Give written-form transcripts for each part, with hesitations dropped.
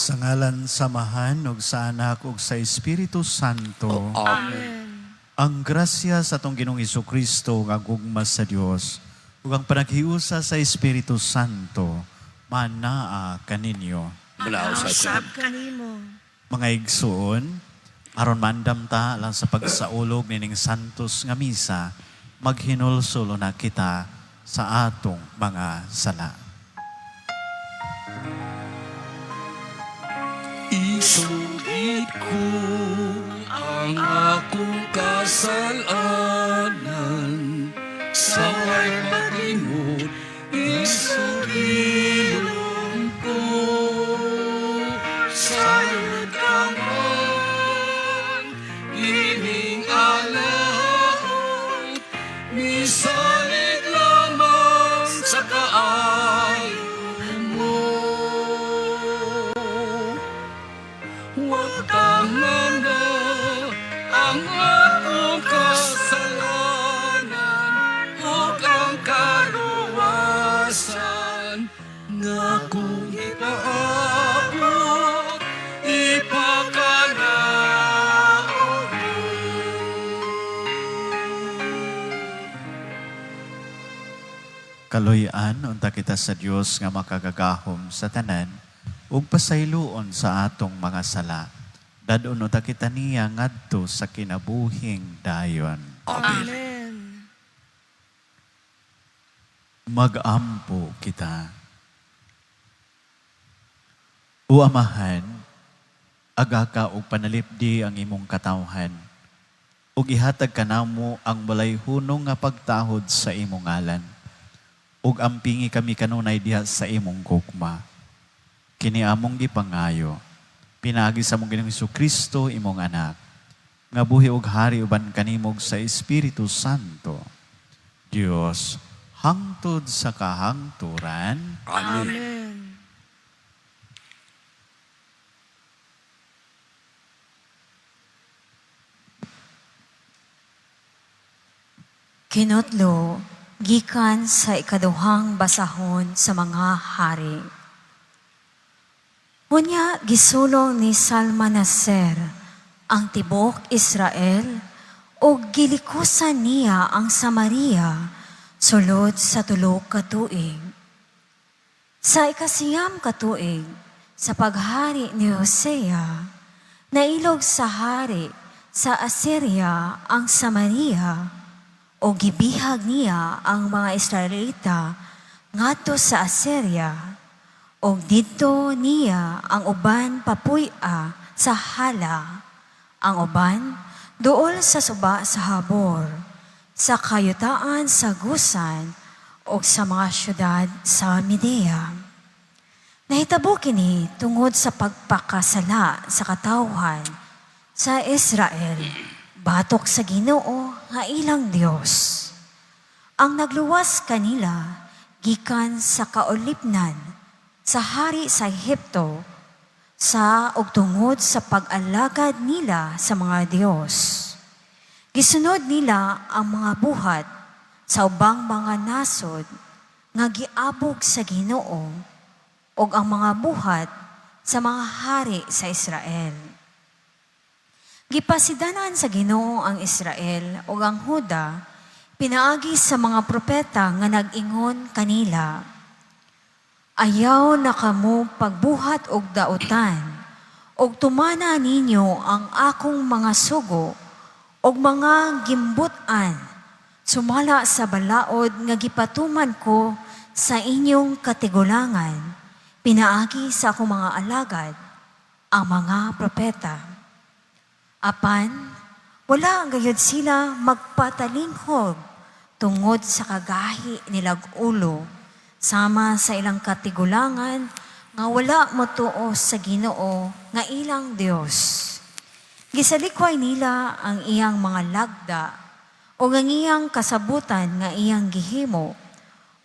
Sa ngalan sa Amahan ug sa Anak ug sa Espiritu Santo. Amen. Ang grasya sa atong Ginoong Kristo nga gugma sa Dios ug ang panaghiusa sa Espiritu Santo manaa kaninyo. Mula Usab usab kanimo. Mga igsoon, aron maandam ta lang sa pagsaulog nining santos nga misa, maghinulsol na kita sa atong mga sala. Isugid ko ang akong kasalanan sa way paglimot, isugilon ko. Sayod ka man, ining alaot, misalig lamang sa kaayo mo. Huwag na ang akong kasalanan ug ang kaluwasan nga akong ipaabot, ipakanaog mo. Kaluy-an unta kita sa Dios nga makagagahom sa tanan ug pasayloon sa atong mga sala. Dad-on unta kita niya ngadto sa kinabuhing dayon. Amen. Amen. Magampo kita. O Amahan, aga ka og panalipdi ang imong katawhan, ug ihatag kanamo ang walay hunong nga pagtahod sa imong ngalan, ug ampingi kami kanunay diha sa imong gugma. Kini among gipangayo, pinaagi sa among Ginoong Kristo imong anak, nga buhi og hari uban kanimog sa Espiritu Santo. Dios, hangtod sa kahangturan. Amen. Amen. Kinutlo, gikan sa ikaduhang basahon sa mga hari. Unya gisulong ni Salmanaser ang tibok Israel ug gilikusan niya ang Samaria sulod sa 3 ka tuig. Sa 9 ka tuig, sa paghari ni Hosea, nailog sa hari sa Assyria ang Samaria o gibihag niya ang mga Israelita ngadto sa Assyria o didto niya ang uban papuy-a sa Hala, ang uban duol sa suba sa Habor, sa kayutaan sa Gusan o sa mga syudad sa Medea. Nahitabo kini tungod sa pagpakasala sa katawhan sa Israel, batok sa Ginoo nga ilang Dios. Ang nagluwas kanila gikan sa kaulipnan sa hari sa Ehipto sa og tungod sa pag-alagad nila sa mga Dios. Gisunod nila ang mga buhat sa ubang mga nasod nga giabog sa Ginoo ug ang mga buhat sa mga hari sa Israel. Gipasidanan sa Ginoo ang Israel ug ang Huda pinaagi sa mga propeta nga nag-ingon kanila. Ayaw na kamo pagbuhat og dautan ug tumana ninyo ang akong mga sugo ug mga gimbut-an sumala sa balaod nga gipatuman ko sa inyong katigulangan pinaagi sa akong mga alagad ang mga propeta. Apan, wala gayud sila magpatalinghog tungod sa kagahi nilag ulo, sama sa ilang katigulangan nga wala motuo sa Ginoo nga ilang Dios. Gisalikway nila ang iyang mga lagda o ang iyang kasabutan nga iyang gihimo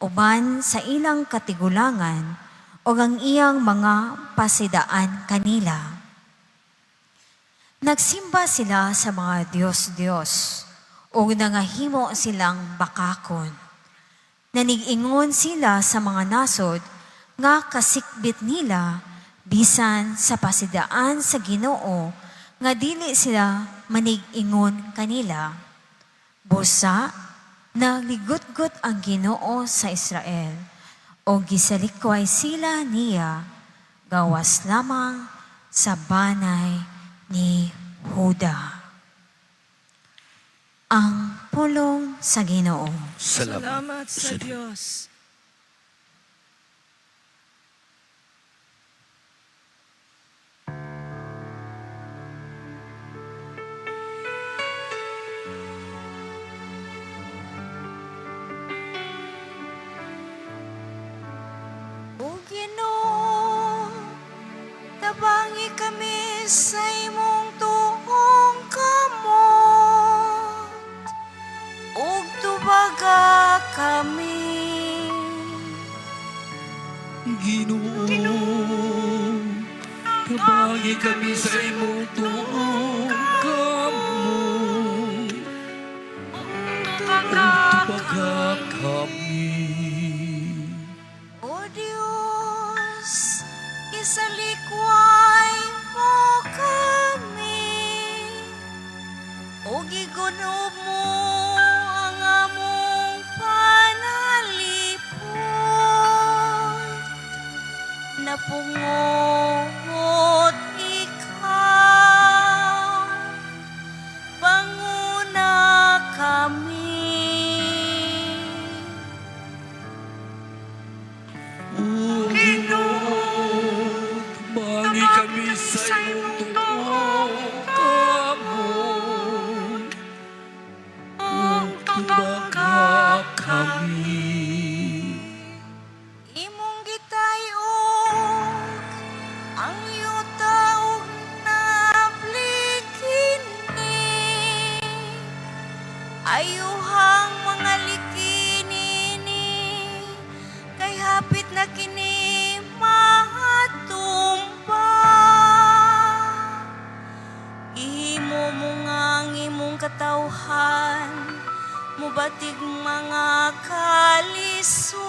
uban sa ilang katigulangan o ang iyang mga pasidaan kanila. Nagsimba sila sa mga Diyos-Diyos ug nangahimo silang bakakon. Nanig-ingon sila sa mga nasod nga kasikbit nila Bisan sa pasidaan sa Ginoo nga dili sila manig-ingon kanila. Busa, nagligutgot ang Ginoo sa Israel, o gisalikway sila niya, gawas lamang sa banay ni Huda. Ang pulong sa Ginoo. Salamat Salamat sa Diyos. O Ginoo, tabangi kami sa imong tuong kamot, ug tubaga kami. Ginoo, tabangi kami sa imong tuong kamot. Tubaga kami. O Diyos, isalikway mo kami, o gigunob mo ang among panalipod. Napungot ikaw, panguna kami. O Ginoo, tabangi kami sa imong tuong kamot. Tubaga kami. Imong gitayog ang yuta ug nablikini. Ayuhang mga likinini, kay hapit na kini matumba. Ihimo mo nga ang imong katawhan, mubatig mga kalisod.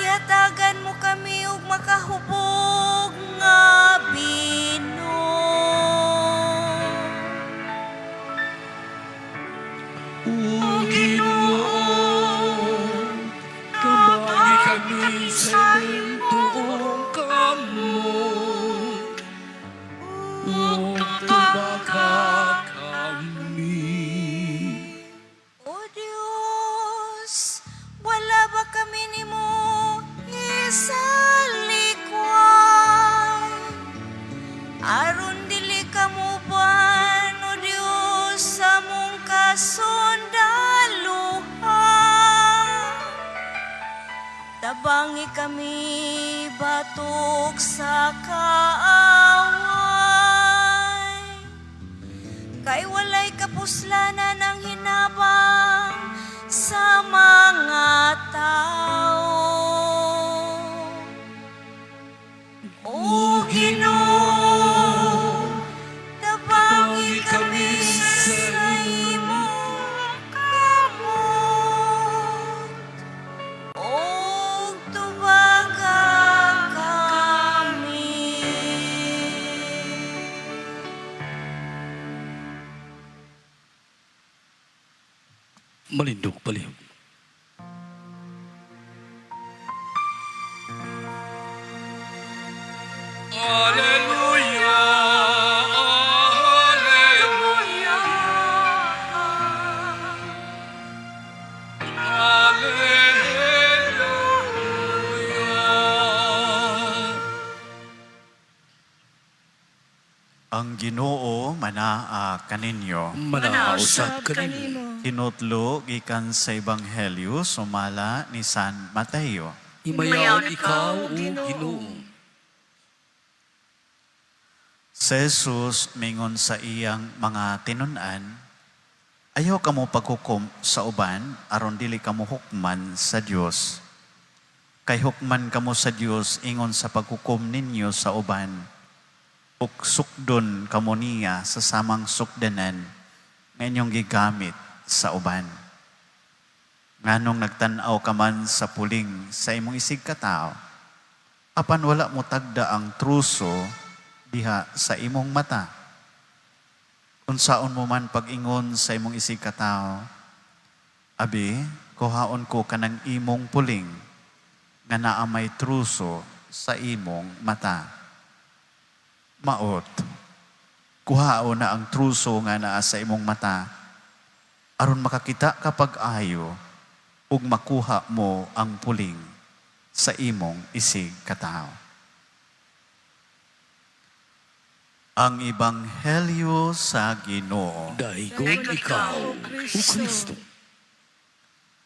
Ihatagan mo kami og makahubog nga bino. O Ginoo, tabangi kami sa imong tuong kamot. Tubaga kami. O Diyos, wala ba kami nimo isalikway? Aron dili ka muban, O Diyos, sa mong kasundaluhan. Tabangi kami batok sa kaaway. Kay walay kapuslanan ang hinabang sa mga tao. O Ginoo, tabangi kami sa imong kamot, ug tubaga kami. Malindog palihog. Alleluia, Alleluia, Alleluia. Ang Ginoo manaa kaninyo. Manausap kanimo. Tinutlo gikan sa Ebanghelyo sumala ni San Mateo. Himayaon ikaw, O Ginoo. Si Jesus mingon sa iyang mga tinun-an, ayaw kamo paghukom sa uban aron dili kamo hukman sa Dios. Kay hukman kamo sa Dios ingon sa paghukom ninyo sa uban. Ug sukdon kamo niya sa samang sukdanan nga inyong gigamit sa uban. Nganong nagtan-aw ka man sa puling sa imong isig katao, Apan wala mo tagda ang truso diha sa imong mata? Unsaon mo man pag-ingon sa imong isig katawo, "Abi, kuhaon ko kanang imong puling," nga naa may truso sa imong mata? Maot, kuhaon na ang truso nga naa sa imong mata, aron makakita ka pag-ayo ug makuha mo ang puling sa imong isig katawo. Ang Ebanghelyo sa Ginoo. Daigom ikaw, O Kristo.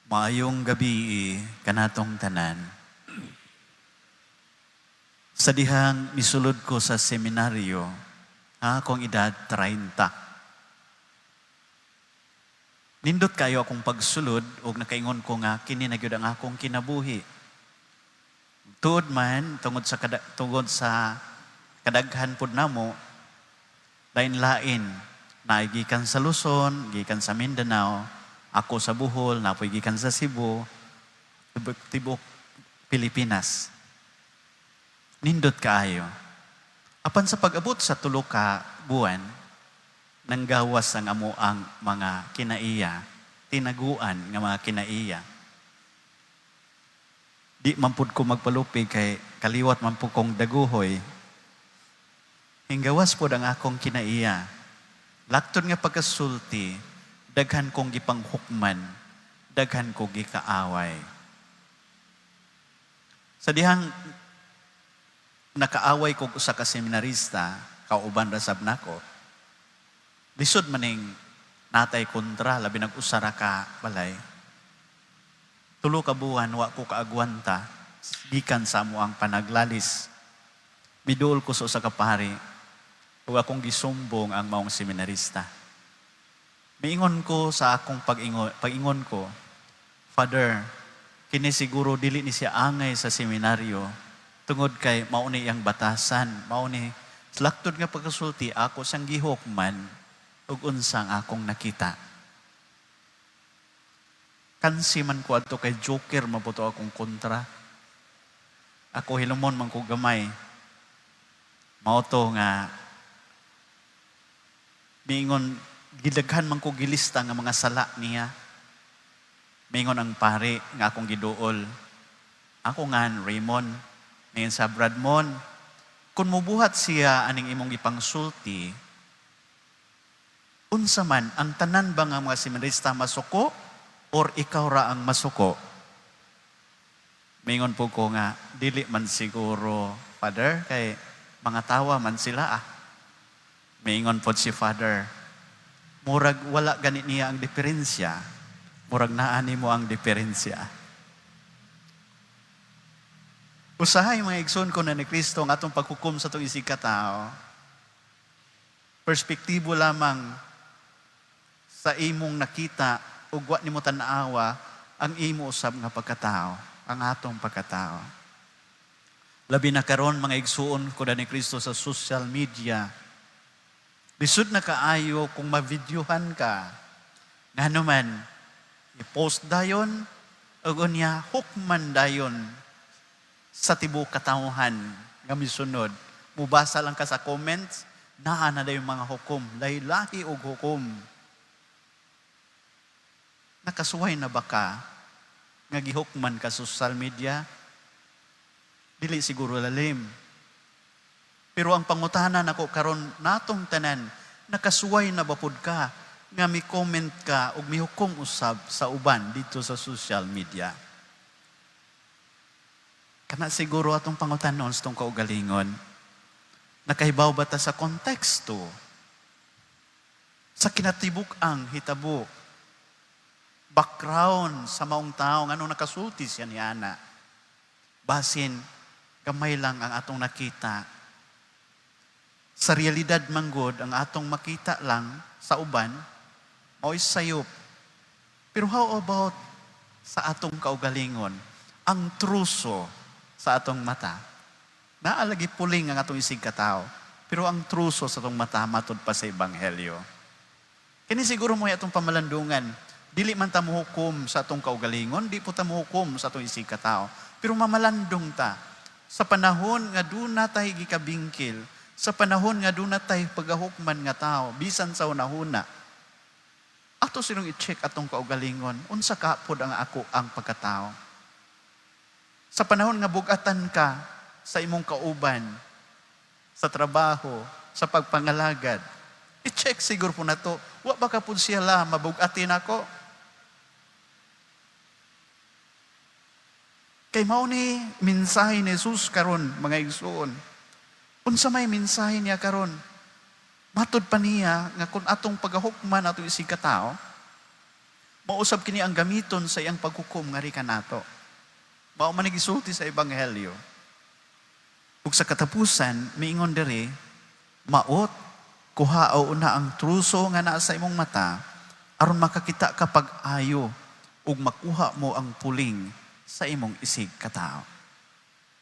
Maayong gabi kanatong tanan. Sa dihang misulod ko sa seminaryo, ang akong edad 30. Nindot kayo akong pagsulod ug nakaingon ko nga kini na gyud ang akong kinabuhi. Tuod man tungod sa kadaghan pud namo, lain-lain na gikan sa Luzon, gikan sa Mindanao, ako sa Bohol, napoy gikan sa Cebu, tibok Pilipinas. Nindot kaayo. Apan sa pag-abot sa 3 ka buwan, nanggawas ang amo ang mga kinaiya, tinaguan nga mga kinaiya. Di man pud ko magpalupig kay kaliwat man pud kong daguhoy. Hinggawas pod ang akong kinaiya. Laktod nga pagkasulti, daghan kong gipanghukman, daghan ko gikaaway. Sa dihang nakaaway kog usa ka seminarista, kauban ra sab nako. Lisod maning natay kontra, labi nag usa ra ka balay. 3 ka buwan wa ko kaagwanta gikan sa amo ang panaglalis. Miduol ko sa usa ka pari ug akong gisumbong ang maong seminarista. Miingon ko sa akong pag-ingon ko, "Father, kini siguro dili ni siya angay sa seminaryo tungod kay mao ni iyang batasan, mao ni laktod nga pagkasulti ako sang gihukman ug unsang akong nakita." Kansi man ko adto kay joker mabuto akong kontra. Ako hilumon man ko gamay. Mao to nga miingon gidaghan man ko gilista nga mga sala niya. Miingon ang pare nga akong giduol. Ako nga Raymond, miingon sa Bradmon, kung mubuhat siya aning imong gipangsulti, unsa man ang tanan ba nga mga seminarista masuko or ikaw ra ang masuko? Mingon po ko nga dili man siguro, Father, kay mga tawa man sila ah. Mingon po si Father, murag wala gani niya ang diferensya, murag naa nimo ang diferensya. Usahay mga igsoon ko na ni Kristo ang atong paghukom sa atong isig katao. Perspektibo lamang sa imong nakita ug wa nimo tan-awa ang imo usab nga pagkatao, ang atong pagkatao. Labi na karon mga igsuon ko na ni Kristo sa social media. Lisod na kaayo kung ma-videohan ka. Ngano man, i-post dayon, ug unya hukman dayon sa tibuok katawhan nga misunod. Mubasa lang ka sa comments, naa na dayon mga hukom, lahi-lahi og hukom. Nakasuway na ba ka nga gihukman ka sa social media? Dili siguro lalim. Pero ang pangutana nako karon natong tanan, nakasuway na ba pud ka nga mi-comment ka ug mihukom usab sa uban dito sa social media? Kana siguro atong pangutanon sa itong kaugalingon. Nakahibaw ba ta sa konteksto? Sa kinatibuk-ang hitabo? Background sa maong tao, nganong nakasulti siya ni Ana? Basin, gamay lang ang atong nakita. Sa realidad manggod, ang atong makita lang sa uban, mao'y sayop. Pero how about sa atong kaugalingon? Ang truso sa atong mata. Naalagi puling ang atong isig katao. Pero ang truso sa atong mata matud pa sa Ebanghelyo. Kini siguro mo atong pamalandungan. Dili man ta mohukom sa atong kaugalingon, di po ta mohukom sa atong isig katao. Pero mamalandong ta. Sa panahon nga duna tay gikabingkil, sa panahon nga duna tay pagahukman nga tao, bisan sa hunahuna, ato silong i-check atong kaugalingon, unsa ka pod ang ako ang pagkatao. Sa panahon nga bugatan ka sa imong kauban, sa trabaho, sa pagpangalagad, i-check siguro po na to, wa ba ka pod siya la, mabugatin ako? Kay mao ni mensahe ni Jesus karon, mga igsuon. Unsa may mensahe niya karon? Matud pa niya nga kung atong pagahukman atong isig katao, mausab kini ang gamiton sa iyang paghukom ngari kanato. Mao man gisulti sa Ebanghelyo. Ug sa katapusan, miingon diri, maot kuha una ang truso nga naa sa imong mata aron makakita ka pag-ayo ug makuha mo ang puling sa imong isig katao.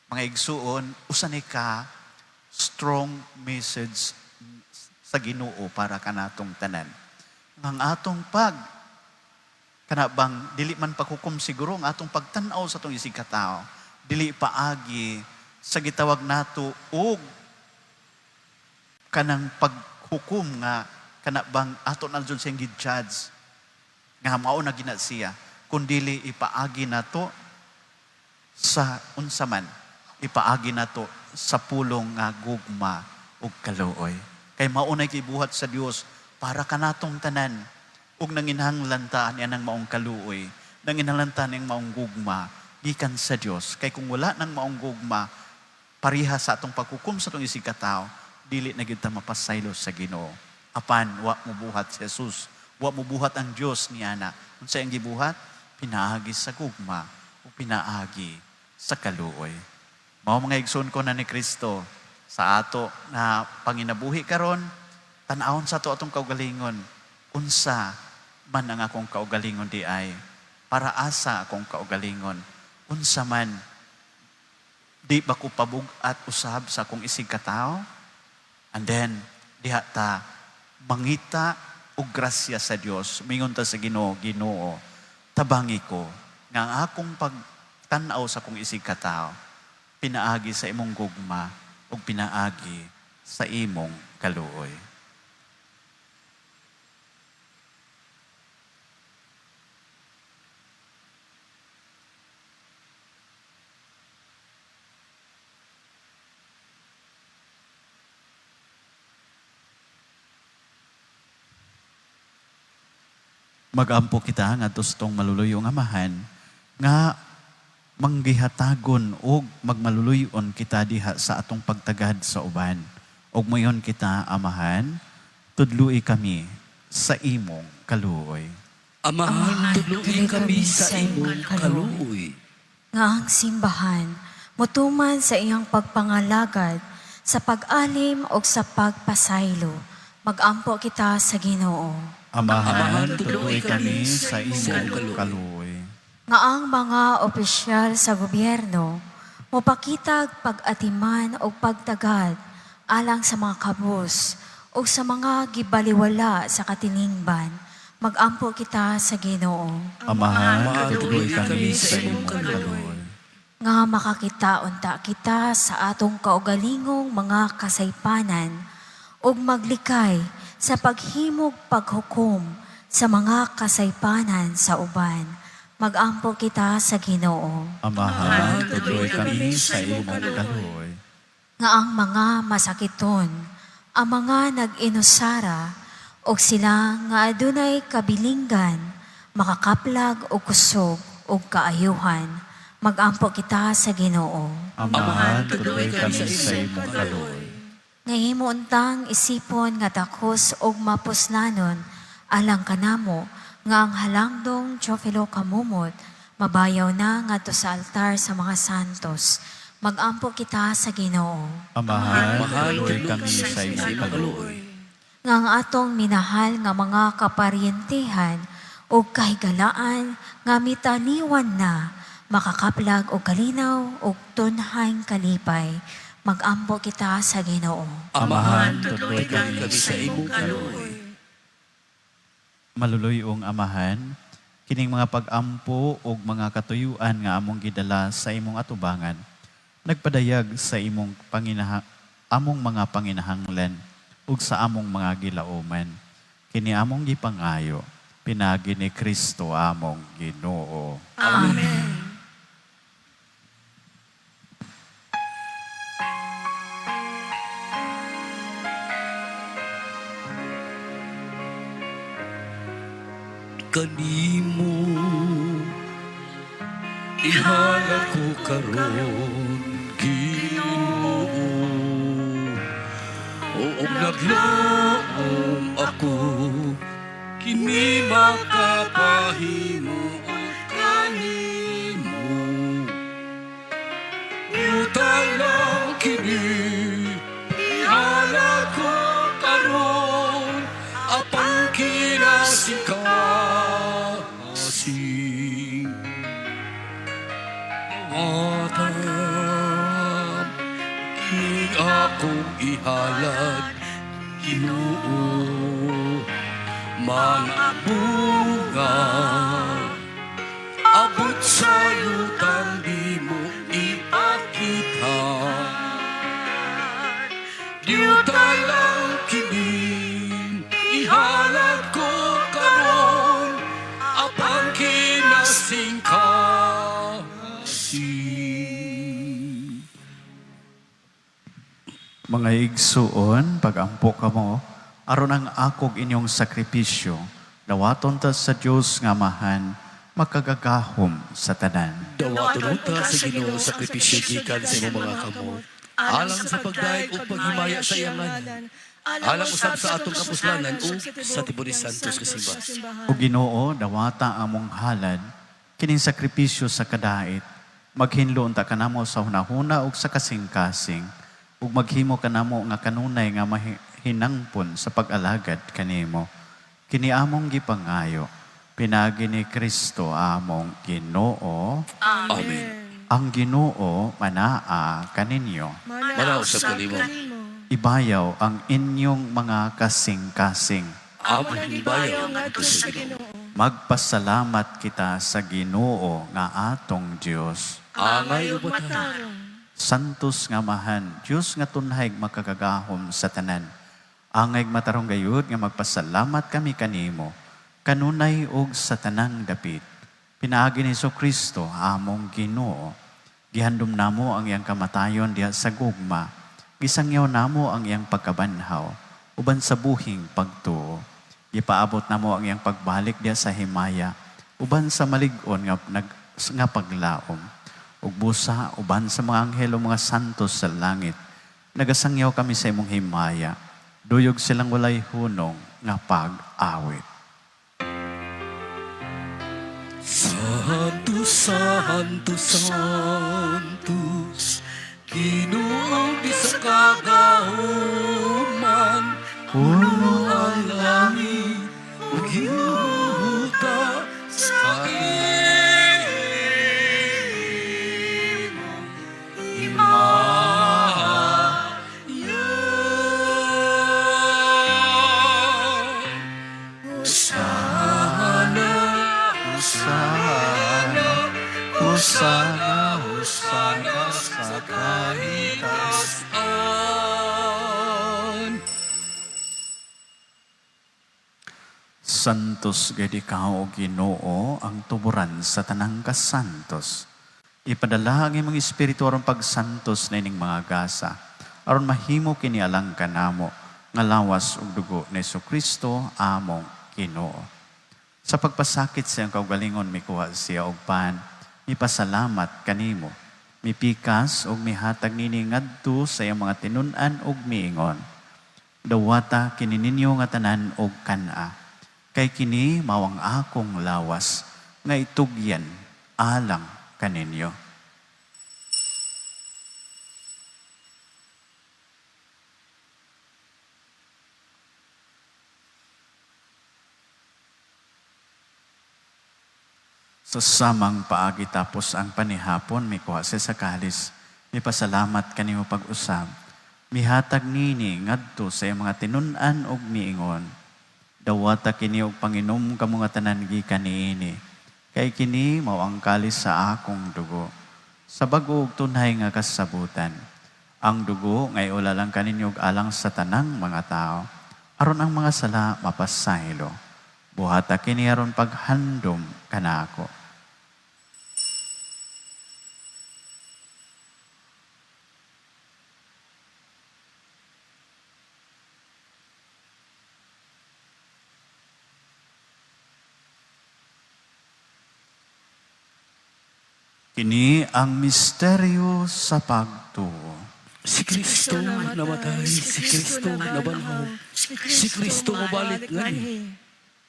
Mga igsuon, usa ni ka strong message sa Ginoo para kanatong tanan. Ang atong pag kana bang dili man paghukom siguro ang atong pagtan-aw sa atong isig katao, dili paagi sa gitawag nato og kanang paghukom nga kana bang ato na jud siyang gi-judge nga mao na gina siya, kundili ipaagi nato sa unsa man, ipaagi nato sa pulong nga gugma ug kaluoy. Kay mao nay gibuhat sa Dios para kanatong tanan ug nanginahanglan ta ani anang maong kaluoy, nanginahanglan ta ning maong gugma gikan sa Dios. Kay kung wala nang maong gugma, pareha sa atong paghukom sa atong isig katao, dili na gyud ta mapasaylo sa Ginoo. Apan wa mobuhat si Jesus, wa mobuhat ang Dios niana. Unsa ang gibuhat? Pinaagi sa gugma o pinaagi sa kaluoy. Mao mga igsoon ko na ni Kristo sa ato na panginabuhi karon, tan-awon sa ato atong kaugalingon. Unsa man ang akong kaugalingon di ay para asa akong kaugalingon? Unsa man, di ba ko pabug-at usab sa akong isig katao? And then diha ta mangita og grasya sa Dios. Mingon ta sa Ginoo, Ginoo, tabangi ko nga ang akong pagtan-aw sa akong isig katao pinaagi sa imong gugma ug pinaagi sa imong kaluoy. Magampo kita nga tustong maluluyong Amahan nga manggihatagon og magmaluluyon kita diha sa atong pagtagad sa uban. Og moingon kita, Amahan, tudloi kami sa imong kaluoy. Amahan, tudloi kami sa imong kaluoy. Nga ang simbahan mutuman sa iyang pagpangalagad, sa pag-alim o sa pagpasaylo. Magampo kita sa Ginoo. Amahan, tudloi kami sa imong kaluoy. Nga ang mga opisyal sa gobyerno mopakitag pag-atiman o pagtagad alang sa mga kabus o sa mga gibaliwala sa katilingban. Magampo kita sa Ginoo. Amahan, tudloi kami sa imong kaluoy. Nga makakita unta kita sa atong kaugalingong mga kasaypanan ug maglikay sa paghimog paghukom sa mga kasaypanan sa uban. Magampo kita sa Ginoo. Amahan, tudloi kami sa imong kaluoy. Nga ang mga masakiton, ang mga nag-inusara, og sila nga adunay kabilinggan, makakaplag og kusog og kaayuhan. Magampo kita sa Ginoo. Amahan, tudloi kami sa imong kaluoy. Nga imo untang isipon nga takos og mapuslanon alang kanamo nga ang halangdong Teofilo Camomot mabayaw na ngadto sa altar sa mga santos. Magampo kita sa Ginoo. Amahan, tudloi kami sa imong kaluoy. Nga ang atong minahal nga mga kaparyentehan o kahigalaan nga mitaliwan na makakaplag og kalinaw og tunhang kalipay. Magampo kita sa Ginoo. Amahan, tudloi kami sa imong kaluoy. Maluluyong Amahan, kining mga pag-ampo ug mga katuyuan nga among gidala sa imong atubangan, Nagpadayag sa imong among mga panginahanglan ug sa among mga gilauman. Kini among gipangayo, pinaagi ni Kristo among Ginoo. Amen. Kanimo ihalad ko karon, Ginoo, ug naglaom ako kini makapahimuon kanimo. Yuta lang kini ihalad ko karon, apan kinasingkasing. Dawata kining akong ihalad, Ginoo, mga bunga abot sa yutang di mo ipakita. Yuta lang kini ihalad ko karon, apan kinasingkasing. Mga igsuon, pagampo kamo, aron ang akog inyong sakripisyo, dawaton ta sa Dios nga Amahan, makagagahom sa tanan. Dawaton unta sa Ginoo sakripisyo gikan sa imong mga kamot, alang sa pagdayeg ug paghimaya sa iyang ngalan, alang usab sa atong kapuslanan ug sa tibuok ni Santos nga simbahan. O Ginoo, dawata among halad, kining sakripisyo sa kadait, maghinlo unta kanamo sa hunahuna ug sa kasing-kasing, ug maghimo kanamo nga kanunay nga mahinangpon sa pag-alagad kanimo. Kini among gipangayo, pinaagi ni Kristo among Ginoo. Amen. Ang Ginoo manaa kaninyo. Manaa usab kanimo. Ibayaw ang inyong mga kasing-kasing. Among ibayaw ngadto sa Ginoo. Magpasalamat kita sa Ginoo nga atong Dios. Angay ug matarong. Santos nga Amahan, Dios nga tunhay makagagahom sa tanan. Angay matarong gayud nga magpasalamat kami kanimo, kanunay og sa tanang dapit. Pinaagi ni Kristo among Ginoo. Gihandom namo ang iyang kamatayon diha sa gugma. Gisangyaw namo ang iyang pagkabanhaw uban sa buhing pagtuo. Gipaabot namo ang iyang pagbalik diha sa himaya uban sa malig-on nga paglaom. Ug busa uban sa mga anghel o mga santos sa langit, nagasangyaw kami sa imong himaya. Duyog silang walay hunong nga pag-awit. Santo, Santo, Santos, Ginoo sa kagahuman, puno ang langit ug yuta sa imong himaya. Hosana, Hosana, Hosana, Hosana sa kahitasan. Santos gayud ikaw, O Ginoo, ang tuburan sa tanang kasantos. Ipadala ang imong espiritu aron pagsantos na ining mga gasa, aron mahimo kini alang kanamo nga lawas ug dugo ni Kristo among Ginoo. Sa pagpasakit sa iyang kaugalingon, mikuha siya og pan, mipasalamat kanimo, mipikas ug mihatag nini ngadto sa iyang mga tinun-an ug miingon: Dawata kini ninyo nga tanan og kan-a, kay kini mao ang akong lawas nga itugyan alang kaninyo. Sa samang paagi tapos ang panihapon, mikuha siya sa kalis, mipasalamat kanimo pag-usab, mihatag nini ngadto sa iyang mga tinun-an og miingon: Dawata kini og panginom kamo nga tanan gikan niini, kay kini mao ang kalis sa akong dugo, Sa bag-o ug tunhay nga kasabutan. Ang dugo nga iulalang kaninyo og alang sa tanang mga tao, aron ang mga sala mapasaylo. Buhata kini aron paghandom kanako. Kini ang misteryo sa pagtuo. Si Kristo namatay, si Kristo nabanhaw, si Kristo mobalik nganhi.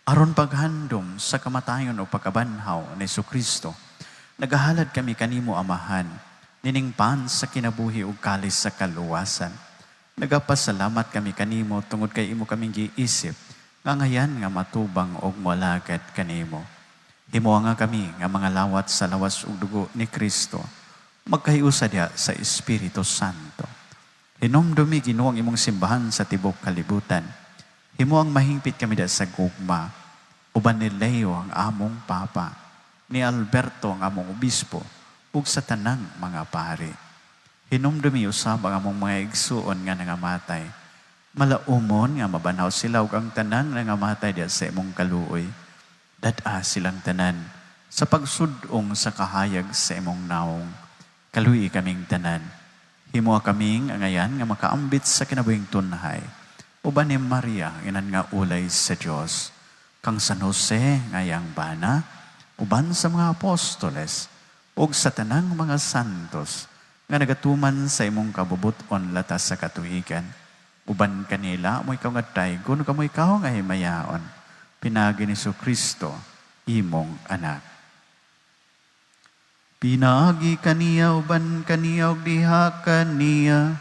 Aron paghandom sa kamatayon o pagkabanhaw ni Kristo, nagahalad kami kanimo, Amahan, nining pan sa kinabuhi ug kalis sa kaluwasan. Nagapasalamat kami kanimo tungod kay imo kaming giisip nga ngayan nga matubang og moalagad kanimo. Himoa nga kami nga mga lawat sa lawas ug dugo ni Kristo, magkahiusa diha sa Espiritu Santo. Hinumdumi, Ginoo, ang imong simbahan sa tibok kalibutan. Himoang mahingpit kami diha sa gugma, uban ni Leo ang among Papa, ni Alberto ang among Obispo, ug sa tanang mga pari. Hinumdumi usab ang among mga igsuon nga nangamatay. Malaumon nga mabanhaw sila ug ang tanang nangamatay diha sa imong kaluoy. Dad-a silang tanan sa pagsudong sa kahayag sa imong naong. Kaluyi kaming tanan. Himoa kaming angayan nga makaambit sa kinabuhing tunhay. Uban ni Maria, inan nga ulay sa Dios. Kang San Jose, nga iyang bana, uban sa mga apostoles, ug sa tanang mga santos, nga nagatuman sa imong kabubuton latas sa katuigan. Uban kanila, amo ikaw nga daygon, ug amo ikaw nga himayaon. Pinaagi ni Kristo, imong anak. Pinaagi kaniya, uban kaniya, ug diha kaniya,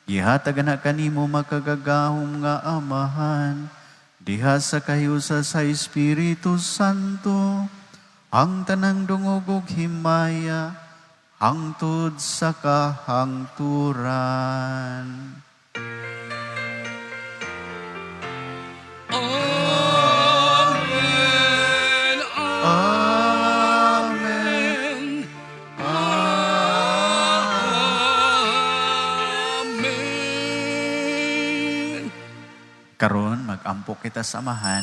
gihatag na kanimo makagagahom nga Amahan, diha sa kahiusa sa Espiritu Santo, ang tanang dungog ug himaya, hangtod sa kahangturan. Amen. Amen. Amen. Karon magampo kita sa Amahan,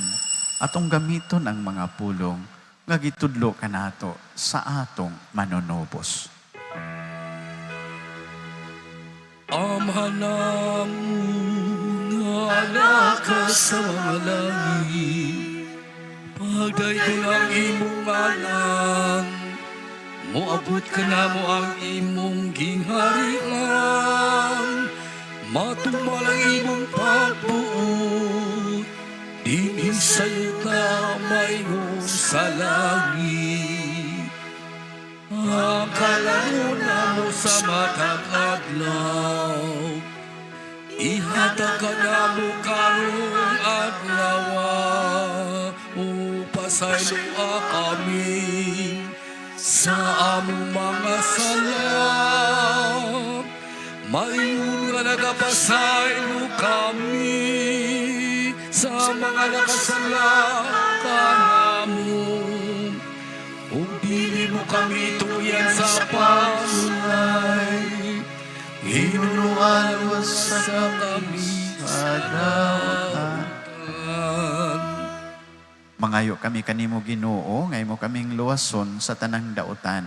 atong gamiton ang mga pulong nga gitudlo kanato sa atong manunubos. Amahan namon nga naa ka sa mga langit, pagdaygon ang imong ngalan, moabot kanamo ang imong gingharian, matuman ang imong pagbuot, dinhi sa yuta maingon sa langit. Ang kalamon namo sa matag adlaw, ihatag kanamo karong adlaw, ug pasayloa kami sa among mga sala, maingon nga nagapasaylo kami sa mga nakasala kanamo. Ug dili mo kami tuyan sa pagsulay, hinunuan mo sa kami sa dautan. Mangayo kami kanimo, Ginoo, nga imo kaming luwason sa tanang dautan.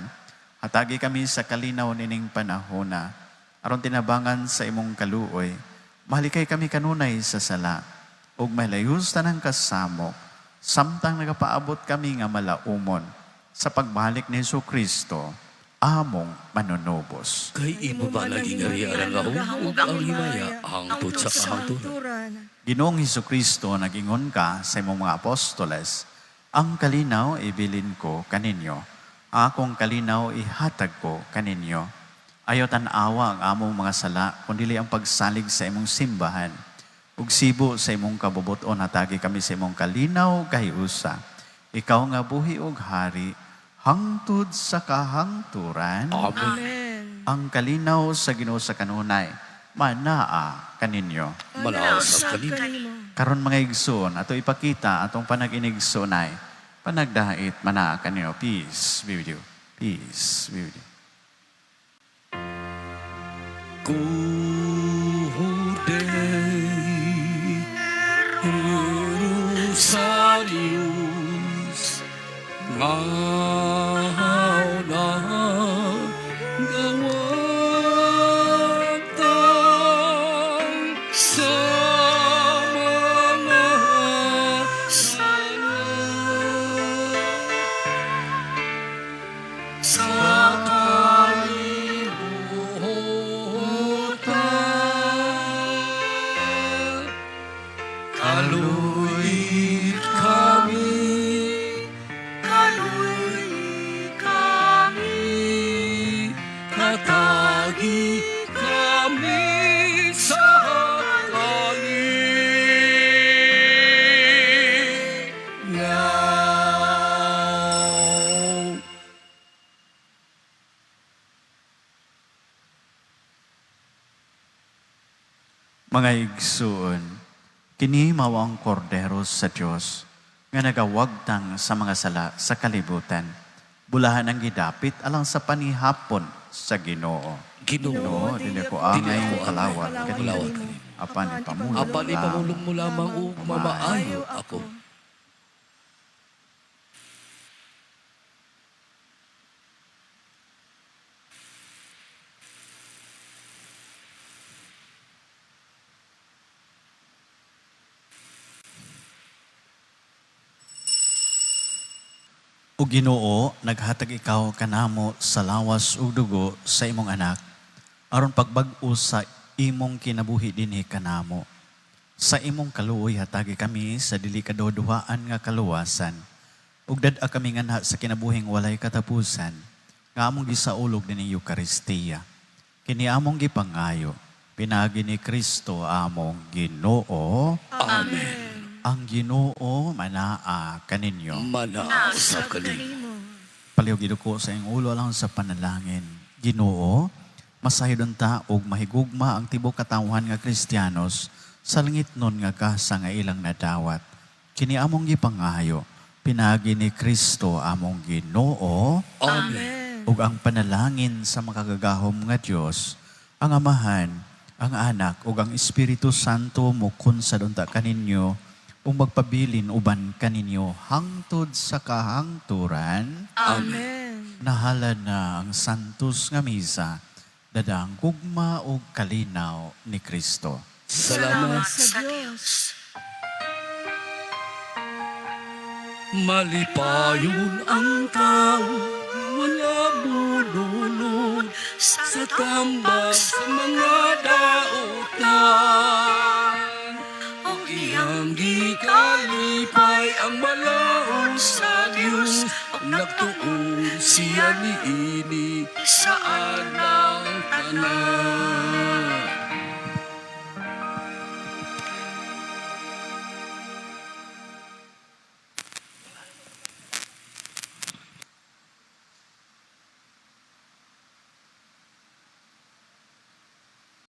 Hatagi kami sa kalinaw nining panahona aron tinabangan sa imong kaluoy. Mahalikay kami kanunay sa sala ug malayos tanang kasamok samtang nagapaabot kami nga malaumon sa pagbalik ni Hesus Kristo among manunubos. Kay imo ba naging gingharian ang gahom ug ang himaya hangtod sa kahangturan. Ginoong Hesus Kristo, nagingon ka sa imong mga apostoles, "Ang kalinaw ibilin ko kaninyo, akong kalinaw ihatag ko kaninyo. Ayaw tan-awa ang among mga sala, kundili ang pagsalig sa imong simbahan. Ug sibo sa imong kabubuton, hatagi kami sa imong kalinaw kahiusa. Ikaw nga buhi ug hari, hangtod sa kahangturan." Amen. Amen. Ang kalinaw sa Ginoo sa kanunay, manaa kaninyo. Manaa usab kanimo. Karon mga igsoon, ato ipakita atong panag-inigsoonay. Panagdait manaa kaninyo. Peace be with you. Peace be with you. Jude Rosarius ngaw na gawatan sa mga sala sa kalibutan. Kaluoy kami, kaluoy kami, katagi kami sa kalinaw. Mga igsuon, kini mao ang kordero sa Dios nga nagawagtang sa mga sala sa kalibutan. Bulahan ang gidapit alang sa panihapon sa Ginoo. Ginoo, Ginoo, dili ko angay Dili ako kalawat angay kanimo. kalawat kanimo. Apan ipamulong Apan ipamulong mo lamang o mamaayo ako. O Ginoo, naghatag ikaw kanamo sa lawas ug dugo sa imong anak aron pagbag-o sa imong kinabuhi dinhi kanamo. Sa imong kaluoy hatagi kami sa dili kaduhaduhaan nga kaluwasan. Ug dad-a kami nganha sa kinabuhing walay katapusan nga among gisaulog dinhi Eukaristiya. Kini among gipangayo pinaagi ni Kristo among Ginoo. Amen. Ang Ginoo manaa kaninyo. Manausap kanimo. Palihog iduko sa iyong ulo alang sa panalangin. Ginoo, masayod unta og mahigugma ang tibok katawhan nga Kristiyanos sa langit nun nga kasa nga ilang nadawat. Kini among gipangayo, pinaagi ni Kristo among Ginoo. Amen. Ug ang panalangin sa makagagahom nga Dios, ang Amahan, ang Anak ug ang Espiritu Santo mukunsad unta kaninyo ug magpabilin uban kaninyo hangtod sa kahangturan. Amen. Nahala na ang santos nga misa, dadang gugma ug kalinaw ni Kristo. Salamat. Sa Diyos. Malipayon ang tao, wala bununod sa tambag sa mga daotan. Ang iyang gikalipay ang malaon sa Diyos, ang nagtuon siya niini sa anang tanan.